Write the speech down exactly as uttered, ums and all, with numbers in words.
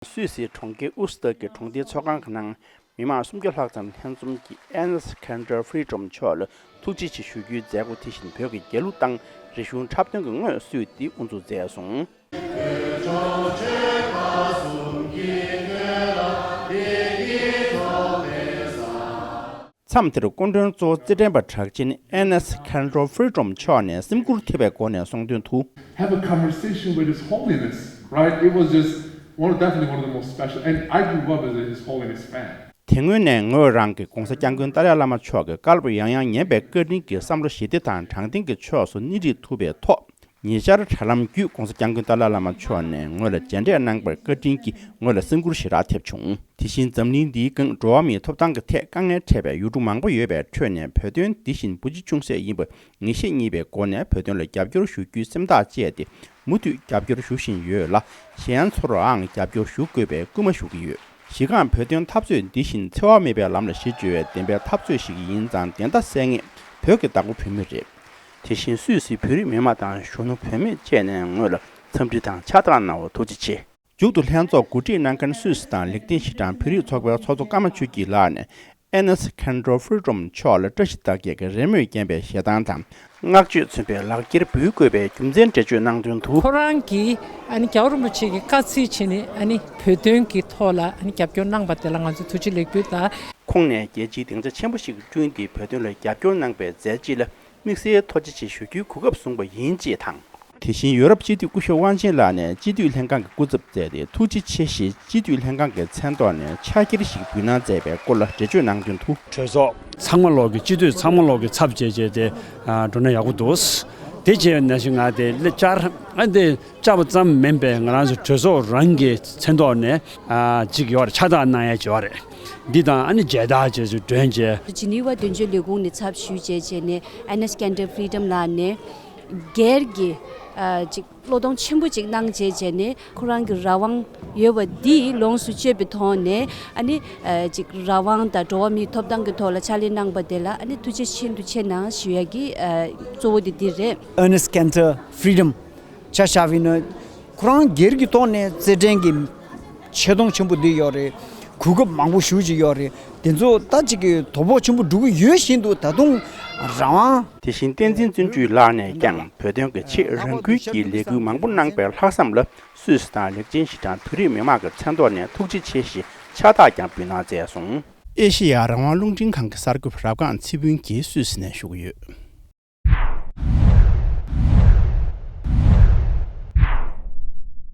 སུད་སིའི་གྲོང་ཁྱེར་ཨུ་སི་ཏག་གི་གྲོང་སྡེའི་ཚོགས་ཁང་གི་ནང་མི་མང་སུམ་བརྒྱ་ལྷག་ཙམ་ལྷན་འཛོམས་ཀྱིས་Enes Kanter Freedom་མཆོག་ལ་ཐུགས་རྗེ་ཆེ་ཞུ་རྒྱུའི་མཛད་སྒོ། དེ་བཞིན་བོད་ཀྱི་རྒྱལ་གླུ་དང་རིག་གཞུང་འཁྲབ་སྟོན་གྱི་དངོས་སུ་དེ་དབུ་འཛུགས་མཛད་སོང་། མཚམས་དེར་སྐུ་མགྲོན་གཙོ་བོ་རྩེད་འགྲན་པ་གྲགས་ཅན་Enes Kanter Freedom་མཆོག་ནས་སེམས་འགུལ་ཐེབས་པའི་སྒོ་ནས་གསུངས་དོན་དུ། Have a conversation with His Holiness, right? It was just one, definitely one of the most special, and I grew up as a His Holiness fan. དེ་སྔོན་ནས་ངོས་རང་གིས་༧གོང་ས་༧སྐྱབས་མགོན་ཏཱ་ལའི་བླ་མ་མཆོག་གི་བཀའ་སློབ་ཡང་ཡང་ཉན་པའི་བཀའ་དྲིན་གྱིས་བསམ་བློ་ཞི་བདེ་དང་དྲང་བདེན་གྱི་ཕྱོགས་སུ་སྣེ་ཁྲིད་ཐུབ་པའི་ཐོག་ཉེ་ཆར་དྲ་ལམ་བརྒྱུད་༧གོང་ས་༧སྐྱབས་མགོན་ཏཱ་ལའི་བླ་མ་མཆོག་ནས་ངོས་ལ་མཇལ་འཕྲད་གནང་པར་བཀའ་དྲིན་གྱིས་ངོས་ལ་སེམས་འགུལ་ཞེ་དྲག་ཐེབས་བྱུང་། དེ་བཞིན་འཛམ་གླིང་འདིའི་སྒང་འགྲོ་བ་མིའི་ཐོབ་ཐང་གི་ཐད་དཀའ་ངལ་འཕྲད་པའི་ཡུལ་གྲུ་མང་པོ་ཡོད་པའི་ཁྲོད་ནས་བོད་དོན་འདི་བཞིན་བུ་གཅིག་ཆུང་ཟད་ཡིན་པ་ངེས་ཤེས་རྙེད་པའི་སྒོ་ནས་བོད་དོན་ལ་རྒྱབ་སྐྱོར་ཞུ་རྒྱུའི་སེམས་ཐག་བཅད་དེ་མུ་མཐུད་རྒྱབ་སྐྱོར་ཞུ་བཞིན་ཡོད་ལ། གཞན་ཚོར་ལའང་རྒྱབ་སྐྱོར་ཞུ་དགོས་པའི་སྐུལ་མ་ཞུ་གི་ཡོད། གཞི་རྐང་བོད་དོན་འཐབ་རྩོད་འདི་བཞིན་འཚེ་བ་མེད་པའི་ལམ་ལ་གཞི་བཅོལ་བའི་བདེན་པའི་འཐབ་རྩོད་ཞིག་ཡིན་ཙང་བདེན་མཐའ་གསལ་ངེས་བོད་ཀྱི་བདག་པོ་བོད་མི་རེད། དེ་བཞིན་སུད་སིའི་བོད་རིགས་མི་མང་དང་གཞོན་ནུ་བུད་མེད་བཅས་ནས་ངོས་ལ་འཚམས་འདྲི་དང་ཕྱག་རྟགས་གནང་བར་ཐུགས་རྗེ་ཆེ། མཇུག་ཏུ་ལྷན་ཚོགས་གོ་སྒྲིག་གནང་མཁན་སུད་སི་དང་ལེགས་ལྡན་ཞི་གྲངས་བོད་རིགས་ཚོགས་པའི་ཚོགས་གཙོ་ཀརྨ་ཆོས་སྐྱིད་ལགས་ནས་Enes Kanter Freedom་མཆོག་ལ་བཀྲ་ཤིས་རྟགས་བརྒྱད་ཀྱི་རེས་མོས་རྒྱན་པའི་ཞལ་ཐང་དང་བསྔགས་བརྗོད་མཚོན་པའི་ལག་འཁྱེར་འབུལ་དགོས་པའི་རྒྱུ་མཚན་འགྲེལ་བརྗོད་གནང་དོན་དུ། ཁོ་རང་གིས་ཨ་ནི་རྒྱལ་བ་རིན་པོ་ཆེ་གི་བཀའ་ཚིག་བྱས་ནས་ཨ་ནི་བོད་དོན་གྱི་ཐོག་ལ་ཨ་ནི་རྒྱབ་སྐྱོར་གནང་པ་དེ་ལ་ང་ཚོས་ཐུགས་རྗེ་ལེགས་འབུལ་དང་། ཁོང་ནས་རྒྱལ་སྤྱིའི་སྡིངས་ཆ་ཆེན་པོ་ཞིག་བསྐྲུན་ཏེ་བོད་དོན་ལ་རྒྱབ་སྐྱོར་གནང་པའི་མཛད་རྗེས་ལ་དམིགས་བསལ་ཐུགས་རྗེ་ཆེ་ཞུ་རྒྱུའི་གོ་སྐབས་བཟུང་བ་ཡིན་ཅེས་དང་། དེ་བཞིན་ཡོ་རོབ་སྤྱི་འཐུས་སྐུ་ཞབས་དབང་ཆེན་ལགས་ནས་སྤྱི་འཐུས་ལྷན་ཁང་གི་སྐུ་ཚབ་མཛད་དེ་ཐུགས་རྗེ་ཆེ་ཞེས་སྤྱི་འཐུས་ལྷན་ཁང་གི་མཚན་ཐོག་ནས་ཕྱག་འཁྱེར་ཞིག་འབུལ་གནང་མཛད་པའི་སྐོར་ལ་འགྲེལ་བརྗོད་གནང་དོན་དུ། གྲོས་ཚོགས་ཚང་མ་ལོག་གི་སྤྱི་འཐུས་ཚང་མ་ལོག་གི་ཚབ་བྱས་བྱས་ཏེ་ཨ་འགྲོ་ན་ཡག་པོ་འདུག་དེ་བྱས་ན་ཞིག་ང་དེ་ལས་བཅར་ཨ་དེ་བཅར་བ་ཙམ་མིན་པའི་ང་རང་ཚོ་གྲོས་ཚོགས་རང་གི་མཚན་ཐོག་ནས་ཨ་ཅིག་ཡོད་རེད། ཕྱག་རྟགས་གནང་ཡ་ཅིག་ཡོད་རེད། འདི་དང་ཨ་ནི་མཇལ་དར་བཅས་སུ་སྒྲོན་བྱས། ཇི་ནི་ཝ་དོན་གཅོད་ལས་ཁུངས་ནས་ཚབ་ཞུས་བྱས་བྱས་ནས་Enes Kanter Freedom་ལགས་ནས་སྒེར་གྱི་ཨ་ཅིག་བློས་གཏོང་ཆེན་པོ་ཅིག་གནང་བྱས་བྱས་ནས་ཁོ་རང་གི་རང་དབང་ཡོད་པ་འདི་ལོངས་སུ་སྤྱོད་པའི་ཐོག་ནས་ཨ་ནི་ཨ་ཅིག་རང་དབང་དང་འགྲོ་བ་མིའི་ཐོབ་ཐང་གི་ཐོག་ལ་ཕྱག་ལས་གནང་པ་དེ་ལ་ཨ་ནི་ཐུགས་རྗེ་ཤིན་ཏུ་ཆེ་གནང་ཞུ་ཡ་གི་ཨ་གཙོ་བོ་དེ་འདི་རེད། Enes Kanter Freedom་ཆ་བཞག་པ་ཡིན་ན་ཁོ་རང་སྒེར་གྱི་ཐོག་ནས་རྩེད་འགྲན་གྱི་ཆེ་མཐོང་ཆེན་པོ་འདི་ཡོད་རེད། གོ་སྐབས་མང་པོ་ཞེ་ཅིག་ཡོད་རེད། དེ་ཚོ་ད་ཅིག་གི་དོ་ཕོག་ཆེན་པོ་འགྲོ་གི་ཡོད་བཞིན་དུ་ད་དུང་རང་དབང་། དེ་བཞིན་བསྟན་འཛིན་བརྩོན་འགྲུས་ལགས་ནས་ཀྱང་བོད་དོན་གྱི་ཆེད་རང་འགུལ་གྱིས་ལས་འགུལ་མང་པོ་གནང་པའི་ལྷག་བསམ་ལ་སུད་སི་དང་ལེགས་ལྡན་ཞི་གྲངས་བོད་རིགས་མི་མང་གི་མཚན་ཐོག་ནས་ཐུགས་རྗེ་ཆེ་ཞེས་ཕྱག་རྟགས་ཀྱང་འབུལ་གནང་མཛད་སོང་། ཨེ་ཤེ་ཡ་རང་དབང་རླུང་འཕྲིན་ཁང་གི་གསར་འགོད་པ་རབ་སྒང་ཚེ་ཕུན་གྱིས་སུད་སི་ནས་ཞུ་གི་ཡོད།